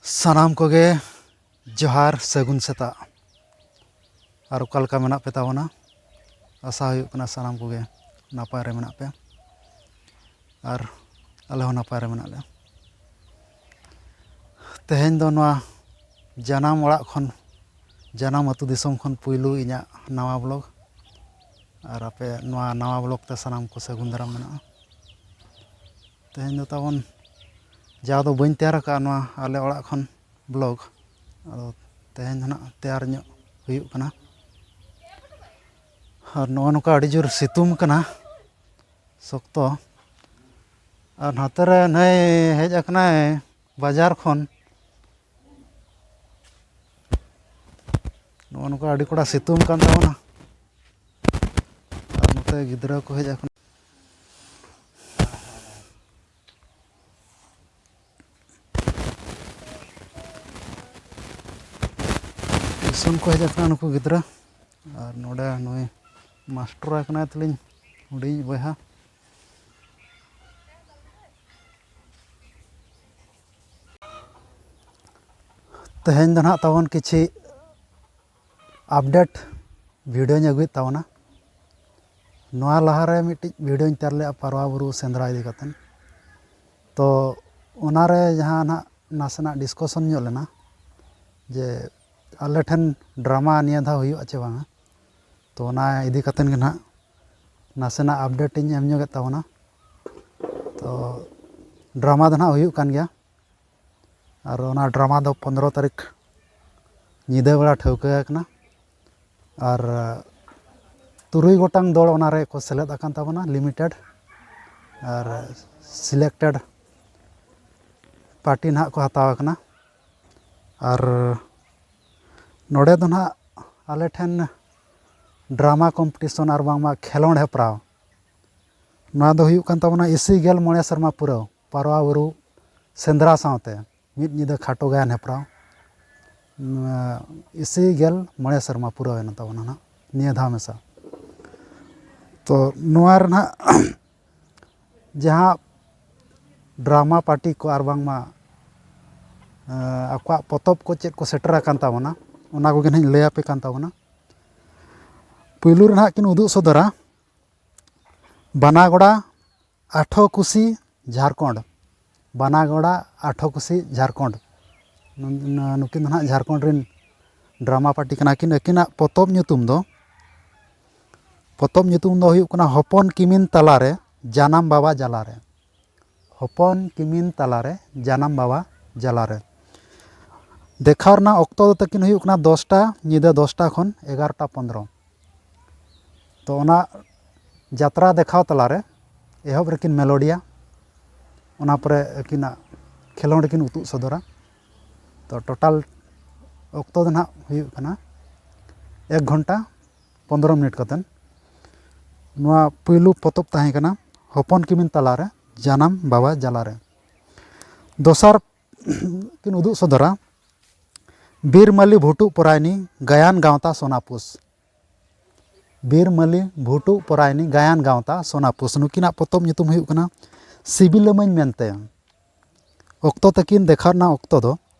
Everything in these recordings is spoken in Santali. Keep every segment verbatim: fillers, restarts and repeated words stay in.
ᱥᱟᱱᱟᱢ ᱠᱚᱜᱮ ᱡᱚᱦᱟᱨ, ᱥᱟᱹᱜᱩᱱ ᱥᱮᱛᱟᱜ᱾ ᱟᱨ ᱚᱠᱟ ᱞᱮᱠᱟ ᱢᱮᱱᱟᱜ ᱯᱮ ᱛᱟᱵᱚᱱᱟ? ᱟᱥᱟ ᱦᱩᱭᱩᱜ ᱠᱟᱱᱟ ᱥᱟᱱᱟᱢ ᱠᱚᱜᱮ ᱱᱟᱯᱟᱭ ᱨᱮ ᱢᱮᱱᱟᱜ ᱯᱮᱭᱟ᱾ ᱟᱨ ᱟᱞᱮ ᱦᱚᱸ ᱱᱟᱯᱟᱭ ᱨᱮ ᱢᱮᱱᱟᱜ ᱞᱮᱭᱟ᱾ ᱛᱮᱦᱮᱧ ᱫᱚ ᱱᱚᱣᱟ ᱡᱟᱱᱟᱢ ᱚᱲᱟᱜ ᱠᱷᱚᱱ, ᱡᱟᱱᱟᱢ ᱟᱹᱛᱩ ᱫᱤᱥᱚᱢ ᱠᱷᱚᱱ ᱯᱩᱭᱞᱩ ᱤᱧᱟᱹᱜ ᱱᱟᱣᱟ ᱵᱞᱚᱜ᱾ ᱟᱨ ᱟᱯᱮ ᱱᱚᱣᱟ ᱱᱟᱣᱟ ᱵᱞᱚᱜ ᱛᱮ ᱥᱟᱱᱟᱢ ᱠᱚ ᱥᱟᱹᱜᱩᱱ ᱫᱟᱨᱟᱢ ᱢᱮᱱᱟᱜᱼᱟ᱾ ᱛᱮᱦᱮᱧ ᱫᱚ ᱛᱟᱵᱚᱱ, ᱡᱟᱣ ᱫᱚ ᱵᱟᱹᱧ ᱛᱮᱭᱟᱨ ᱟᱠᱟᱫᱼᱟ ᱱᱚᱣᱟ ᱟᱞᱮ ᱚᱲᱟᱜ ᱠᱷᱚᱱ ᱵᱞᱚᱜ, ᱟᱫᱚ ᱛᱮᱦᱮᱧ ᱫᱚ ᱱᱟᱜ ᱛᱮᱭᱟᱨ ᱧᱚᱜ ᱦᱩᱭᱩᱜ ᱠᱟᱱᱟ᱾ ᱟᱨ ᱱᱚᱜᱼᱚ ᱱᱚᱝᱠᱟ ᱟᱹᱰᱤ ᱡᱳᱨ ᱥᱤᱛᱩᱝ ᱠᱟᱱᱟ ᱥᱚᱠᱛᱚ᱾ ᱟᱨ ᱱᱚᱛᱮ ᱨᱮ ᱱᱟᱹᱭ ᱦᱮᱡ ᱟᱠᱟᱱᱟᱭ ᱵᱟᱡᱟᱨ ᱠᱷᱚᱱ᱾ ᱱᱚᱜᱼᱚ ᱱᱚᱝᱠᱟ ᱟᱹᱰᱤ ᱠᱚᱲᱟ ᱥᱤᱛᱩᱝ ᱠᱟᱱ ᱛᱟᱵᱚᱱᱟ᱾ ᱟᱨ ᱱᱚᱛᱮ ᱜᱤᱫᱽᱨᱟᱹ ᱠᱚ ᱦᱮᱡ ᱟᱠᱟᱱᱟ᱾ ᱴᱤᱭᱩᱥᱚᱱ ᱠᱚ ᱦᱮᱡ ᱟᱠᱟᱱᱟ ᱱᱩᱠᱩ ᱜᱤᱫᱽᱨᱟᱹ᱾ ᱟᱨ ᱱᱚᱰᱮ ᱱᱩᱭ ᱢᱟᱥᱴᱚᱨ ᱟᱠᱟᱱᱟᱭ ᱛᱟᱹᱞᱤᱧ ᱦᱩᱰᱤᱧ ᱵᱚᱭᱦᱟ᱾ ᱛᱮᱦᱮᱧ ᱫᱚ ᱱᱟᱦᱟᱜ ᱛᱟᱵᱚᱱ ᱠᱤᱪᱷᱤ ᱟᱯᱰᱮᱴ ᱵᱷᱤᱰᱤᱭᱳᱧ ᱟᱹᱜᱩᱭᱮᱫ ᱛᱟᱵᱚᱱᱟ᱾ ᱱᱚᱣᱟ ᱞᱟᱦᱟᱨᱮ ᱢᱤᱫᱴᱤᱡ ᱵᱷᱤᱰᱤᱭᱳᱧ ᱛᱮᱭᱟᱨ ᱞᱮᱫᱼᱟ ᱯᱟᱨᱣᱟ ᱵᱩᱨᱩ ᱥᱮᱸᱫᱽᱨᱟ ᱤᱫᱤ ᱠᱟᱛᱮᱫ᱾ ᱛᱚ ᱚᱱᱟᱨᱮ ᱡᱟᱦᱟᱸ ᱱᱟᱦᱟᱜ ᱱᱟᱥᱮᱱᱟᱜ ᱰᱤᱥᱠᱟᱥᱚᱱ ᱧᱚᱜ ᱞᱮᱱᱟ ᱡᱮ ᱟᱞᱮ ᱴᱷᱮᱱ ᱰᱨᱟᱢᱟ ᱱᱤᱭᱟᱹ ᱫᱷᱟᱣ ᱦᱩᱭᱩᱜᱼᱟ ᱪᱮ ᱵᱟᱝᱟ᱾ ᱛᱚ ᱚᱱᱟ ᱤᱫᱤ ᱠᱟᱛᱮᱫ ᱜᱮ ᱱᱟᱦᱟᱜ ᱱᱟᱥᱮᱱᱟᱜ ᱟᱯᱰᱮᱴ ᱤᱧ ᱮᱢ ᱧᱚᱜᱮᱫ ᱛᱟᱵᱚᱱᱟ᱾ ᱛᱚ ᱰᱨᱟᱢᱟ ᱫᱚ ᱱᱟᱦᱟᱜ ᱦᱩᱭᱩᱜ ᱠᱟᱱ ᱜᱮᱭᱟ᱾ ᱟᱨ ᱚᱱᱟ ᱰᱨᱟᱢᱟ ᱫᱚ ᱯᱚᱱᱨᱚ ᱛᱟᱹᱨᱤᱠᱷ ᱧᱤᱫᱟᱹ ᱵᱮᱲᱟ ᱴᱷᱟᱹᱣᱠᱟᱹ ᱟᱠᱟᱱᱟ᱾ ᱟᱨ ᱛᱩᱨᱩᱭ ᱜᱚᱴᱟᱝ ᱫᱚᱞ ᱚᱱᱟ ᱨᱮᱠᱚ ᱥᱮᱞᱮᱫ ᱟᱠᱟᱱ ᱛᱟᱵᱚᱱᱟ, ᱞᱤᱢᱤᱴᱮᱰ ᱟᱨ ᱥᱤᱞᱮᱠᱴᱮᱰ ᱯᱟᱨᱴᱤ ᱱᱟᱦᱟᱜ ᱠᱚ ᱦᱟᱛᱟᱣ ᱟᱠᱟᱱᱟ᱾ ᱟᱨ ᱱᱚᱰᱮ ᱫᱚ ᱱᱟᱦᱟᱜ ᱟᱞᱮ ᱴᱷᱮᱱ ᱰᱨᱟᱢᱟ ᱠᱚᱢᱯᱤᱴᱤᱥᱚᱱ ᱟᱨ ᱵᱟᱝᱢᱟ ᱠᱷᱮᱞᱳᱸᱰ ᱦᱮᱯᱨᱟᱣ, ᱱᱚᱣᱟ ᱫᱚ ᱦᱩᱭᱩᱜ ᱠᱟᱱ ᱛᱟᱵᱚᱱᱟ ᱤᱥᱤ ᱜᱮᱞ ᱢᱚᱬᱮ ᱥᱮᱨᱢᱟ ᱯᱩᱨᱟᱹᱣ ᱯᱟᱨᱣᱟ ᱵᱩᱨᱩ ᱥᱮᱸᱫᱽᱨᱟ ᱥᱟᱶᱛᱮ ᱢᱤᱫ ᱧᱤᱫᱟᱹ ᱠᱷᱟᱴᱚ ᱜᱟᱭᱟᱱ ᱦᱮᱯᱨᱟᱣ᱾ ᱱᱚᱣᱟ ᱤᱥᱤ ᱜᱮᱞ ᱢᱚᱬᱮ ᱥᱮᱨᱢᱟ ᱯᱩᱨᱟᱹᱣ ᱮᱱ ᱛᱟᱵᱚᱱᱟ ᱱᱟᱦᱟᱜ ᱱᱤᱭᱟᱹ ᱫᱷᱟᱣ ᱢᱮᱥᱟ᱾ ᱛᱚ ᱱᱚᱣᱟ ᱨᱮᱱᱟᱜ ᱡᱟᱦᱟᱸ ᱰᱨᱟᱢᱟ ᱯᱟᱨᱴᱤ ᱠᱚ ᱟᱨ ᱵᱟᱝᱢᱟ ᱟᱠᱚᱣᱟᱜ ᱯᱚᱛᱚᱵ ᱠᱚ ᱪᱮᱫ ᱠᱚ ᱥᱮᱴᱮᱨ ᱟᱠᱟᱱ ᱛᱟᱵᱚᱱᱟ, ᱚᱱᱟ ᱠᱚᱜᱮ ᱱᱟᱦᱟᱜ ᱤᱧ ᱞᱟᱹᱭ ᱟᱯᱮ ᱠᱟᱱ ᱛᱟᱵᱚᱱᱟ᱾ ᱯᱩᱭᱞᱩ ᱨᱮ ᱱᱟᱦᱟᱜ ᱠᱤᱱ ᱩᱫᱩᱜ ᱥᱚᱫᱚᱨᱟ ᱵᱟᱱᱟᱜᱚᱲᱟ ᱟᱴᱷᱚ ᱠᱩᱥᱤ ᱡᱷᱟᱲᱠᱷᱚᱸᱰ, ᱵᱟᱱᱟᱜᱚᱲᱟ ᱟᱴᱷᱚ ᱠᱩᱥᱤ ᱡᱷᱟᱲᱠᱷᱚᱸᱰ᱾ ᱱᱩ-, ᱱᱩᱠᱤᱱ ᱫᱚ ᱱᱟᱦᱟᱜ ᱡᱷᱟᱲᱠᱷᱚᱸᱰ ᱨᱮᱱ ᱰᱨᱟᱢᱟ ᱯᱟᱨᱴᱤ ᱠᱟᱱᱟ ᱠᱤᱱ᱾ ᱟᱹᱠᱤᱱᱟᱜ ᱯᱚᱛᱚᱵ ᱧᱩᱛᱩᱢ ᱫᱚ, ᱯᱚᱛᱚᱵ ᱧᱩᱛᱩᱢ ᱫᱚ ᱦᱩᱭᱩᱜ ᱠᱟᱱᱟ ᱦᱚᱯᱚᱱ ᱠᱤᱢᱤᱱ ᱛᱟᱞᱟᱨᱮ ᱡᱟᱱᱟᱢ ᱵᱟᱵᱟ ᱡᱟᱞᱟᱨᱮ᱾ ᱦᱚᱯᱚᱱ ᱠᱤᱢᱤᱱ ᱛᱟᱞᱟᱨᱮ ᱡᱟᱱᱟᱢ ᱵᱟᱵᱟ ᱡᱟᱞᱟᱨᱮ᱾ ᱫᱮᱠᱷᱟᱣ ᱨᱮᱱᱟᱜ ᱚᱠᱛᱚ ᱫᱚ ᱛᱟᱹᱠᱤᱱ ᱦᱩᱭᱩᱜ ᱠᱟᱱᱟ ᱫᱚᱥᱴᱟ ᱧᱤᱫᱟᱹ, ᱫᱚᱥᱴᱟ ᱠᱷᱚᱱ ᱮᱜᱟᱨᱚᱴᱟ ᱯᱚᱱᱫᱽᱨᱚ᱾ ᱛᱚ, ᱚᱱᱟ ᱡᱟᱛᱨᱟ ᱫᱮᱠᱷᱟᱣ ᱛᱟᱞᱟᱨᱮ ᱮᱦᱚᱵ ᱨᱮᱠᱤᱱ ᱢᱮᱞᱳᱰᱤᱭᱟ, ᱚᱱᱟ ᱯᱚᱨᱮ ᱟᱹᱠᱤᱱᱟᱜ ᱠᱷᱮᱞᱳᱸᱰ ᱠᱤᱱ ᱩᱫᱩᱜ ᱥᱚᱫᱚᱨᱟ᱾ ᱛᱚ, ᱴᱳᱴᱟᱞ ᱚᱠᱛᱚ ᱫᱚ ᱱᱟᱦᱟᱜ ᱦᱩᱭᱩᱜ ᱠᱟᱱᱟ ᱮᱠ ᱜᱷᱚᱱᱴᱟ ᱯᱚᱱᱫᱽᱨᱚ ᱢᱤᱱᱤᱴ ᱠᱟᱛᱮᱫ᱾ ᱱᱚᱣᱟ ᱯᱩᱭᱞᱩ ᱯᱚᱛᱚᱵ ᱛᱟᱦᱮᱸ ᱠᱟᱱᱟ ᱦᱚᱯᱚᱱ ᱠᱤᱢᱤᱱ ᱛᱟᱞᱟᱨᱮ ᱡᱟᱱᱟᱢ ᱵᱟᱵᱟ ᱡᱟᱞᱟᱨᱮ᱾ ᱫᱚᱥᱟᱨ ᱠᱤᱱ ᱩᱫᱩᱜ ᱥᱚᱫᱚᱨᱟ ᱵᱤᱨ ᱢᱟᱹᱞᱤ ᱵᱷᱩᱴᱩ ᱯᱚᱨᱟᱭᱱᱤ ᱜᱟᱭᱟᱱ ᱜᱟᱶᱛᱟ ᱥᱳᱱᱟᱯᱩᱥ᱾ ᱵᱤᱨ ᱢᱟᱹᱞᱤ ᱵᱷᱩᱴᱩ ᱯᱚᱨᱟᱭᱱᱤ ᱜᱟᱭᱟᱱ ᱜᱟᱶᱛᱟ ᱥᱳᱱᱟᱯᱩᱥ, ᱱᱩᱠᱤᱱᱟᱜ ᱯᱚᱛᱚᱵ ᱧᱩᱛᱩᱢ ᱦᱩᱭᱩᱜ ᱠᱟᱱᱟ ᱥᱤᱵᱤᱞᱟᱹᱢᱟᱹᱧ ᱢᱮᱱᱛᱮ᱾ ᱚᱠᱛᱚ ᱛᱟᱹᱠᱤᱱ ᱫᱮᱠᱷᱟᱣ ᱨᱮᱱᱟᱜ ᱚᱠᱛᱚ ᱫᱚ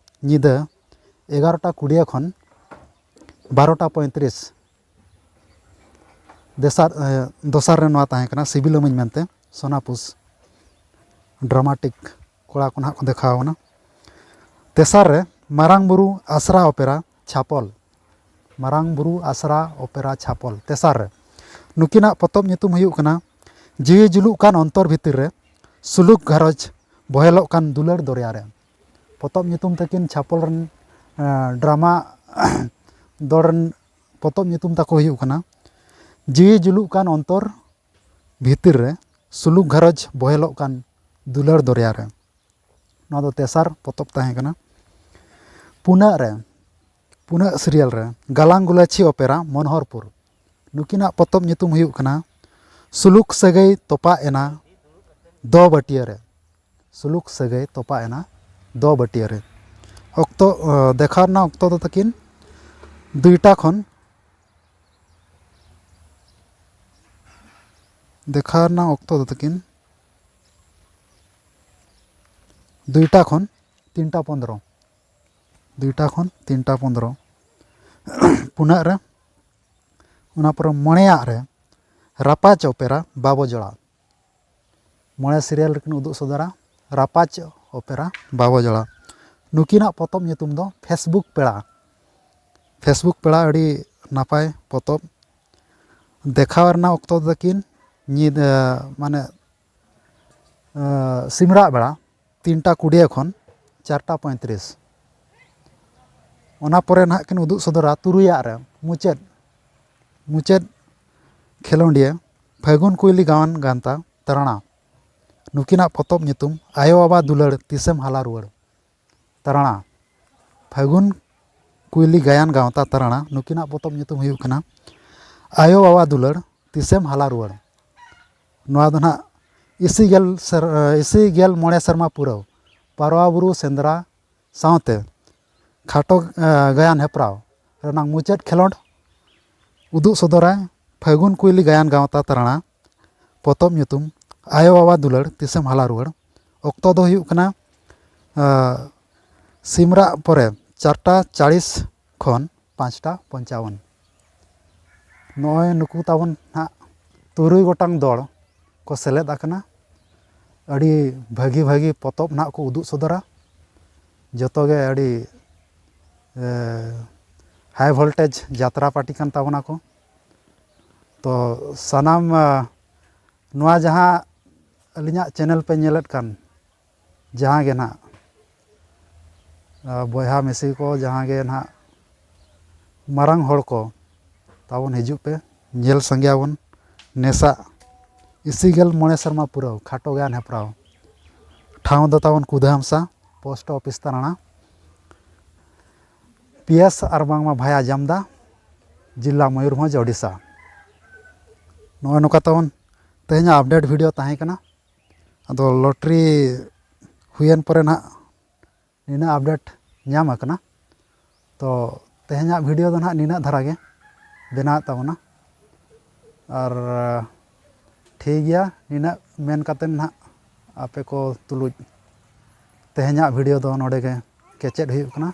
ᱧᱤᱫᱟᱹ ᱮᱜᱟᱨᱚᱴᱟ ᱠᱩᱲᱤᱭᱟᱹ ᱠᱷᱚᱱ ᱵᱟᱨᱚᱴᱟ ᱯᱚᱸᱭᱛᱨᱤᱥ᱾ ᱫᱮᱥᱟᱨ, ᱮ, ᱫᱚᱥᱟᱨ ᱨᱮ ᱱᱚᱣᱟ ᱛᱟᱦᱮᱸ ᱠᱟᱱᱟ ᱥᱤᱵᱤᱞᱟᱹᱢᱟᱹᱧ ᱢᱮᱱᱛᱮ ᱥᱳᱱᱟᱯᱩᱥ᱾ ᱰᱨᱟᱢᱟᱴᱤᱠ ᱠᱚᱲᱟ ᱠᱚ ᱱᱟᱦᱟᱜ ᱠᱚ ᱫᱮᱠᱷᱟᱣ ᱠᱟᱱᱟ᱾ ᱛᱮᱥᱟᱨ ᱨᱮ ᱢᱟᱨᱟᱝ ᱵᱩᱨᱩ ᱟᱥᱨᱟ ᱚᱯᱮᱨᱟ ᱪᱷᱟᱯᱚᱞ᱾ ᱢᱟᱨᱟᱝ ᱵᱩᱨᱩ ᱟᱥᱨᱟ ᱚᱯᱮᱨᱟ ᱪᱷᱟᱯᱚᱞ, ᱛᱮᱥᱟᱨ ᱨᱮ᱾ ᱱᱩᱠᱤᱱᱟᱜ ᱯᱚᱛᱚᱵ ᱧᱩᱛᱩᱢ ᱦᱩᱭᱩᱜ ᱠᱟᱱᱟ ᱡᱤᱣᱤ ᱡᱩᱞᱩᱜ ᱠᱟᱱ ᱚᱱᱛᱚᱨ ᱵᱷᱤᱛᱤᱨ ᱨᱮ, ᱥᱩᱞᱩᱠ ᱜᱷᱟᱨᱚᱸᱡᱽ ᱵᱚᱦᱮᱞᱚᱜ ᱠᱟᱱ ᱫᱩᱞᱟᱹᱲ ᱫᱚᱨᱭᱟ ᱨᱮ᱾ ᱯᱚᱛᱚᱵ ᱧᱩᱛᱩᱢ ᱛᱟᱹᱠᱤᱱ ᱪᱷᱟᱯᱚᱞ ᱨᱮᱱ, ᱮ, ᱰᱨᱟᱢᱟ ᱫᱚᱞ ᱨᱮᱱ ᱯᱚᱛᱚᱵ ᱧᱩᱛᱩᱢ ᱛᱟᱠᱚ ᱦᱩᱭᱩᱜ ᱠᱟᱱᱟ ᱡᱤᱣᱤ ᱡᱩᱞᱩᱜ ᱠᱟᱱ ᱚᱱᱛᱚᱨ ᱵᱷᱤᱛᱤᱨ ᱨᱮ, ᱥᱩᱞᱩᱠ ᱜᱷᱟᱨᱚᱸᱡᱽ ᱵᱚᱦᱮᱞᱚᱜ ᱠᱟᱱ ᱫᱩᱞᱟᱹᱲ ᱫᱚᱨᱭᱟ ᱨᱮ᱾ ᱱᱚᱣᱟ ᱫᱚ ᱛᱮᱥᱟᱨ ᱯᱚᱛᱚᱵ ᱛᱟᱦᱮᱸ ᱠᱟᱱᱟ᱾ ᱯᱩᱱᱟᱹᱜ ᱨᱮ, ᱯᱩᱱᱟᱹᱜ ᱥᱤᱨᱤᱭᱟᱞ ᱨᱮ ᱜᱟᱞᱟᱝ ᱜᱩᱞᱟᱹᱪᱷᱤ ᱚᱯᱮᱨᱟ ᱢᱚᱱᱳᱦᱚᱨᱯᱩᱨ᱾ ᱱᱩᱠᱤᱱᱟᱜ ᱯᱚᱛᱚᱵ ᱧᱩᱛᱩᱢ ᱦᱩᱭᱩᱜ ᱠᱟᱱᱟ ᱥᱩᱞᱩᱠ ᱥᱟᱹᱜᱟᱹᱭ ᱛᱚᱯᱟᱜ ᱮᱱᱟ ᱫᱚ ᱵᱟᱹᱴᱤᱭᱟᱹ ᱨᱮ᱾ ᱥᱩᱞᱩᱠ ᱥᱟᱹᱜᱟᱹᱭ ᱛᱚᱯᱟᱜ ᱮᱱᱟ ᱫᱚ ᱵᱟᱹᱴᱤᱭᱟᱹ ᱨᱮ᱾ ᱚᱠᱛᱚ, ᱚ, ᱫᱮᱠᱷᱟᱣ ᱨᱮᱱᱟᱜ ᱚᱠᱛᱚ ᱫᱚ ᱛᱟᱹᱠᱤᱱ ᱫᱩᱭᱴᱟ ᱠᱷᱚᱱ, ᱫᱮᱠᱷᱟᱣ ᱨᱮᱱᱟᱜ ᱚᱠᱛᱚ ᱫᱚ ᱛᱟᱹᱠᱤᱱ ᱫᱩᱭᱴᱟ ᱠᱷᱚᱱ ᱛᱤᱱᱴᱟ ᱯᱚᱱᱫᱽᱨᱚ᱾ ᱫᱩᱭᱴᱟ ᱠᱷᱚᱱ ᱛᱤᱱᱴᱟ ᱯᱚᱱᱫᱽᱨᱚ᱾ ᱯᱩᱱᱟᱜ ᱨᱮ, ᱚᱱᱟ ᱯᱚᱨᱮ ᱢᱚᱬᱮᱭᱟᱜ ᱨᱮ ᱨᱟᱯᱟᱪ ᱚᱯᱮᱨᱟ ᱵᱟᱵᱚ ᱡᱚᱲᱟ᱾ ᱢᱚᱬᱮ ᱥᱤᱨᱤᱭᱟᱞ ᱨᱮᱠᱤᱱ ᱩᱫᱩᱜ ᱥᱚᱫᱚᱨᱟ ᱨᱟᱯᱟᱪ ᱚᱯᱮᱨᱟ ᱵᱟᱵᱚ ᱡᱚᱲᱟ᱾ ᱱᱩᱠᱤᱱᱟᱜ ᱯᱚᱛᱚᱵ ᱧᱩᱛᱩᱢ ᱫᱚ ᱯᱷᱮᱥᱵᱩᱠ ᱯᱮᱲᱟ᱾ ᱯᱷᱮᱥᱵᱩᱠ ᱯᱮᱲᱟ ᱟᱹᱰᱤ ᱱᱟᱯᱟᱭ ᱯᱚᱛᱚᱵ᱾ ᱫᱮᱠᱷᱟᱣ ᱨᱮᱱᱟᱜ ᱚᱠᱛᱚ ᱫᱚᱠᱤᱱ ᱧᱤᱫᱟᱹ, ᱢᱟᱱᱮ, ᱥᱤᱢᱨᱟᱜ ᱵᱮᱲᱟ ᱛᱤᱱᱴᱟ ᱠᱩᱲᱤᱭᱟᱹ ᱠᱷᱚᱱ ᱪᱟᱨᱴᱟ ᱯᱚᱸᱭᱛᱨᱤᱥ᱾ ᱚᱱᱟ ᱯᱚᱨᱮ ᱱᱟᱦᱟᱜ ᱠᱤᱱ ᱩᱫᱩᱜ ᱥᱚᱫᱚᱨᱟ ᱛᱩᱨᱩᱭᱟᱜ ᱨᱮ ᱢᱩᱪᱟᱹᱫ, ᱢᱩᱪᱟᱹᱫ ᱠᱷᱮᱞᱳᱸᱰᱤᱭᱟᱹ ᱯᱷᱟᱹᱜᱩᱱ ᱠᱩᱭᱞᱤ ᱜᱟᱣᱟᱱ ᱜᱟᱶᱛᱟ ᱛᱟᱨᱟᱬᱟ᱾ ᱱᱩᱠᱤᱱᱟᱜ ᱯᱚᱛᱚᱵ ᱧᱩᱛᱩᱢ ᱟᱭᱳ ᱵᱟᱵᱟ ᱫᱩᱞᱟᱹᱲ ᱛᱤᱥᱮᱢ ᱦᱟᱞᱟ ᱨᱩᱣᱟᱹᱲ᱾ ᱛᱟᱨᱟᱬᱟ, ᱯᱷᱟᱹᱜᱩᱱ ᱠᱩᱭᱞᱤ ᱜᱟᱭᱟᱱ ᱜᱟᱶᱛᱟ ᱛᱟᱨᱟᱬᱟ᱾ ᱱᱩᱠᱤᱱᱟᱜ ᱯᱚᱛᱚᱵ ᱧᱩᱛᱩᱢ ᱦᱩᱭᱩᱜ ᱠᱟᱱᱟ ᱟᱭᱳ ᱵᱟᱵᱟ ᱫᱩᱞᱟᱹᱲ ᱛᱤᱥᱮᱢ ᱦᱟᱞᱟ ᱨᱩᱣᱟᱹᱲ᱾ ᱱᱚᱣᱟ ᱫᱚ ᱱᱟᱦᱟᱜ ᱤᱥᱤ ᱜᱮᱞ ᱥᱮᱨ-, ᱤᱥᱤ ᱜᱮᱞ ᱢᱚᱬᱮ ᱥᱮᱨᱢᱟ ᱯᱩᱨᱟᱹᱣ ᱯᱟᱨᱣᱟ ᱵᱩᱨᱩ ᱥᱮᱸᱫᱽᱨᱟ ᱥᱟᱶᱛᱮ ᱠᱷᱟᱴᱚ, ᱮ, ᱜᱟᱭᱟᱱ ᱦᱮᱯᱨᱟᱣ ᱨᱮᱱᱟᱜ ᱢᱩᱪᱟᱹᱫ ᱠᱷᱮᱞᱳᱸᱰ ᱩᱫᱩᱜ ᱥᱚᱫᱚᱨᱟᱭ ᱯᱷᱟᱹᱜᱩᱱ ᱠᱩᱭᱞᱤ ᱜᱟᱭᱟᱱ ᱜᱟᱶᱛᱟ ᱛᱟᱨᱟᱬᱟ᱾ ᱯᱚᱛᱚᱵ ᱧᱩᱛᱩᱢ ᱟᱭᱳ ᱵᱟᱵᱟ ᱫᱩᱞᱟᱹᱲ ᱛᱤᱥᱮᱢ ᱦᱟᱞᱟ ᱨᱩᱣᱟᱹᱲ᱾ ᱚᱠᱛᱚ ᱫᱚ ᱦᱩᱭᱩᱜ ᱠᱟᱱᱟ, ᱮ, ᱥᱤᱢᱨᱟᱜ ᱯᱚᱨᱮ ᱪᱟᱨᱴᱟ ᱪᱟᱲᱤᱥ ᱠᱷᱚᱱ ᱯᱟᱸᱪᱴᱟ ᱯᱚᱧᱪᱟᱣᱚᱱ᱾ ᱱᱚᱜᱼᱚᱭ ᱱᱩᱠᱩ ᱛᱟᱵᱚᱱ ᱦᱟᱸᱜ ᱛᱩᱨᱩᱭ ᱜᱚᱴᱟᱝ ᱫᱚᱞ ᱠᱚ ᱥᱮᱞᱮᱫ ᱟᱠᱟᱱᱟ᱾ ᱟᱹᱰᱤ ᱵᱷᱟᱹᱜᱤ ᱵᱷᱟᱹᱜᱤ ᱯᱚᱛᱚᱵ ᱱᱟᱦᱟᱜ ᱠᱚ ᱩᱫᱩᱜ ᱥᱚᱫᱚᱨᱟ᱾ ᱡᱚᱛᱚ ᱜᱮ ᱟᱹᱰᱤ, ᱮ, high voltage ᱡᱟᱛᱨᱟ ᱯᱟᱨᱴᱤ ᱠᱟᱱ ᱛᱟᱵᱚᱱᱟ ᱠᱚ᱾ ᱛᱚ ᱥᱟᱱᱟᱢ, ᱮ, ᱱᱚᱣᱟ ᱡᱟᱦᱟᱸ ᱟᱹᱞᱤᱧᱟᱜ ᱪᱮᱱᱮᱞ ᱯᱮ ᱧᱮᱞᱮᱫ ᱠᱟᱱ, ᱡᱟᱦᱟᱸ ᱜᱮ ᱱᱟᱦᱟᱜ, ᱮ, ᱵᱚᱭᱦᱟ ᱢᱤᱥᱤ ᱠᱚ, ᱡᱟᱦᱟᱸ ᱜᱮ ᱱᱟᱦᱟᱜ ᱢᱟᱨᱟᱝ ᱦᱚᱲ ᱠᱚ, ᱛᱟᱵᱚᱱ ᱦᱤᱡᱩᱜ ᱯᱮ, ᱧᱮᱞ ᱥᱟᱸᱜᱮᱭᱟᱵᱚᱱ ᱱᱮᱥᱟᱜ ᱤᱥᱤ ᱜᱮᱞ ᱢᱚᱬᱮ ᱥᱮᱨᱢᱟ ᱯᱩᱨᱟᱹᱣ ᱠᱷᱟᱴᱚ ᱜᱟᱭᱟᱱ ᱦᱮᱯᱨᱟᱣ᱾ ᱴᱷᱟᱶ ᱫᱚ ᱛᱟᱵᱚᱱ ᱠᱩᱫᱟᱹᱦᱟᱢᱥᱟ, ᱯᱳᱥᱴ ᱚᱯᱷᱤᱥ ᱛᱟᱨᱟᱬᱟ, ᱯᱤ ᱮᱥ ᱟᱨ ᱵᱟᱝᱢᱟ ᱵᱷᱟᱭᱟ ᱡᱟᱢᱫᱟ, ᱡᱤᱞᱟ ᱢᱚᱭᱩᱨᱵᱷᱚᱸᱡᱽ, ᱳᱰᱤᱥᱟ᱾ ᱱᱚᱜᱼᱚᱭ ᱱᱚᱝᱠᱟ ᱛᱟᱵᱚᱱ ᱛᱮᱦᱮᱧᱟᱜ ᱟᱯᱰᱮᱴ ᱵᱷᱤᱰᱤᱭᱳ ᱛᱟᱦᱮᱸ ᱠᱟᱱᱟ᱾ ᱟᱫᱚ ᱞᱚᱴᱨᱤ ᱦᱩᱭᱮᱱ ᱯᱚᱨᱮ ᱱᱟᱦᱟᱜ ᱱᱤᱱᱟᱹᱜ ᱟᱯᱰᱮᱴ ᱧᱟᱢ ᱟᱠᱟᱱᱟ᱾ ᱛᱚ ᱛᱮᱦᱮᱧᱟᱜ ᱵᱷᱤᱰᱤᱭᱳ ᱫᱚ ᱱᱟᱦᱟᱜ ᱱᱤᱱᱟᱹᱜ ᱫᱷᱟᱨᱟ ᱜᱮ ᱵᱮᱱᱟᱣᱮᱫ ᱛᱟᱵᱚᱱᱟ᱾ ᱟᱨ ᱴᱷᱤᱠ ᱜᱮᱭᱟ, ᱱᱤᱱᱟᱹᱜ ᱢᱮᱱ ᱠᱟᱛᱮᱫ ᱱᱟᱦᱟᱜ ᱟᱯᱮ ᱠᱚ ᱛᱩᱞᱩᱡ ᱛᱮᱦᱮᱧᱟᱜ ᱵᱷᱤᱰᱤᱭᱳ ᱫᱚ ᱱᱚᱰᱮ ᱜᱮ ᱠᱮᱪᱮᱫ ᱦᱩᱭᱩᱜ ᱠᱟᱱᱟ᱾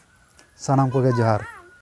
ᱥᱟᱱᱟᱢ ᱠᱚᱜᱮ ᱡᱚᱦᱟᱨ᱾